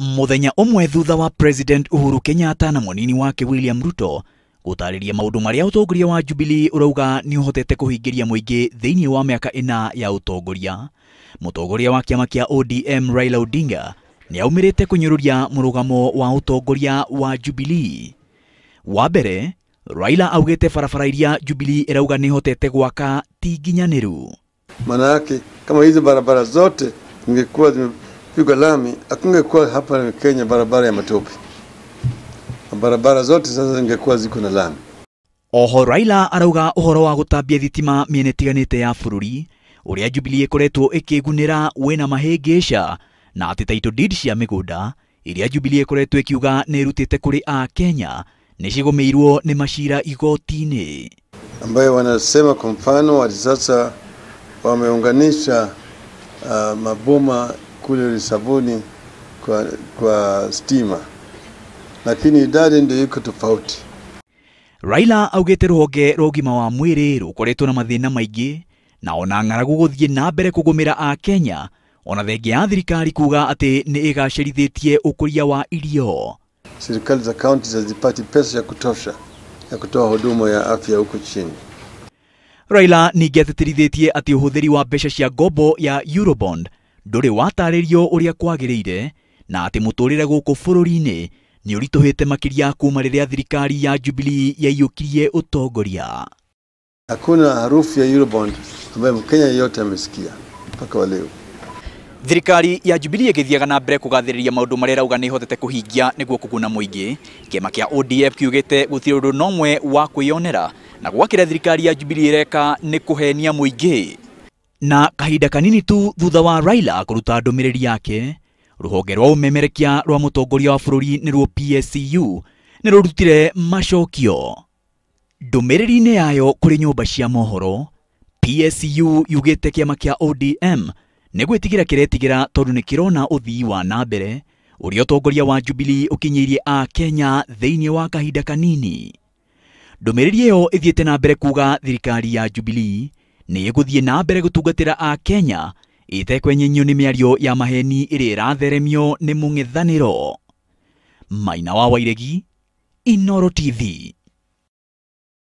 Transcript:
Mũthenya ũmwe thutha wa President Uhuru Kenyatta na mũnini wake William Ruto gũtarĩria maũndũ marĩa ũtongoria wa Jubilee ũrauga nĩ ũhotete kũhingĩria mũingĩ thĩinĩ wa mĩaka ĩna ya ũtongoria. Mũtongoria wa kĩama kĩa ODM Raila Odinga nĩ aumĩrĩte kũnyũrũria mũrũgamo wa ũtongoria wa Jubilee. Wa mbere, Raila augĩte barabara iria Jubilee ĩrauga nĩ ĩhotete gwaka ti nginyanĩru. Maana yake kama hizo barabara zote zingekuwa zimepigwa lami, hakungekuwa hapa Kenya barabara ya matope. Barabara zote sasa zingekuwa ziko na lami. Oho Raila arauga ũhoro wa gũtambia thitima mĩena ĩtiganĩte ya bũrũri ũrĩa Jubilee ĩkoretwo ĩkĩgunĩra wĩna mahĩngĩca na atĩ title deed cia mĩgũnda iria Jubilee ĩkoretwo ĩkiuga nĩ ĩrutĩte kũrĩ a Kenya nĩ cigũmĩirwo nĩ macira igoti-inĩ, ambayo wanasema kwa mfano ati sasa wameunganisha maboma kule Lisaboni kwa stima, lakini idadi ndio iko tofauti. Raila augĩte rũhonge rwa ũgima wa mwĩrĩ rũkoretwo na mathĩna maingĩ na ona ng'aragu gũthiĩ na mbere kũgũmĩra a Kenya ona thengia ya thirikari kuga atĩ nĩ ĩgacĩrithĩtie ũkũria wa irio. Serikali za kaunti hazipati pesa ya kutosha ya kutoa huduma ya afya huko chini. Raila ningĩ atĩtĩrithĩtie atĩ ũhũthĩri wa mbeca cia ngombo ya Eurobond ndũrĩ watarĩrio ũrĩa kwagĩrĩire na atĩ mũtũrĩre gũkũ bũrũri-inĩ nĩ ũritũhĩte makĩria kuma rĩrĩa thirikari ya Jubilee yaiyũkirie ũtongoria. Hakuna harufu ya Eurobond ambayo Mkenya yeyote amesikia mpaka wa leo. Thirikari ya Jubilee ĩgĩthiaga na mbere kũgathĩrĩria maũndũ marĩa ĩrauga nĩ ĩhotete kũhingia nĩguo kũguna mũingĩ. Kĩama kĩa ODM kiugĩte gũtirĩ ũndũ nomwe wa kwĩyonera na gwakĩra thirikari ya Jubilee ĩreka nĩ kũhenia mũingĩ. Na kahinda kanini tu thutha wa Raila kũruta ndũmĩrĩri yake, rũhonge rwa ũmemerekia rwa mũtongoria wa bũrũri nĩruo PSCU nĩ rũrutire macokio. Ndũmĩrĩri-inĩ yayo kũrĩ nyũmba cia mohoro, PSCU yugĩte kĩama kĩa ODM nĩ gwĩtigĩra kĩretigĩra tondũ nĩ kĩrona ũthii wa na mbere ũrĩa ũtongoria wa Jubilee ũkinyĩirie a Kenya thĩinĩ wa kahinda kanini. Ndũmĩrĩri ĩyo ĩthiĩte na mbere kuga thirikari ya Jubilee nĩ ĩgũthiĩ na mbere gũtungatĩra a Kenya ĩtekwenyenyio nĩ mĩario ya maheni ĩrĩa ĩratheremio nĩ mũng'ethanĩro. Maina wa Wairegi, Inooro TV.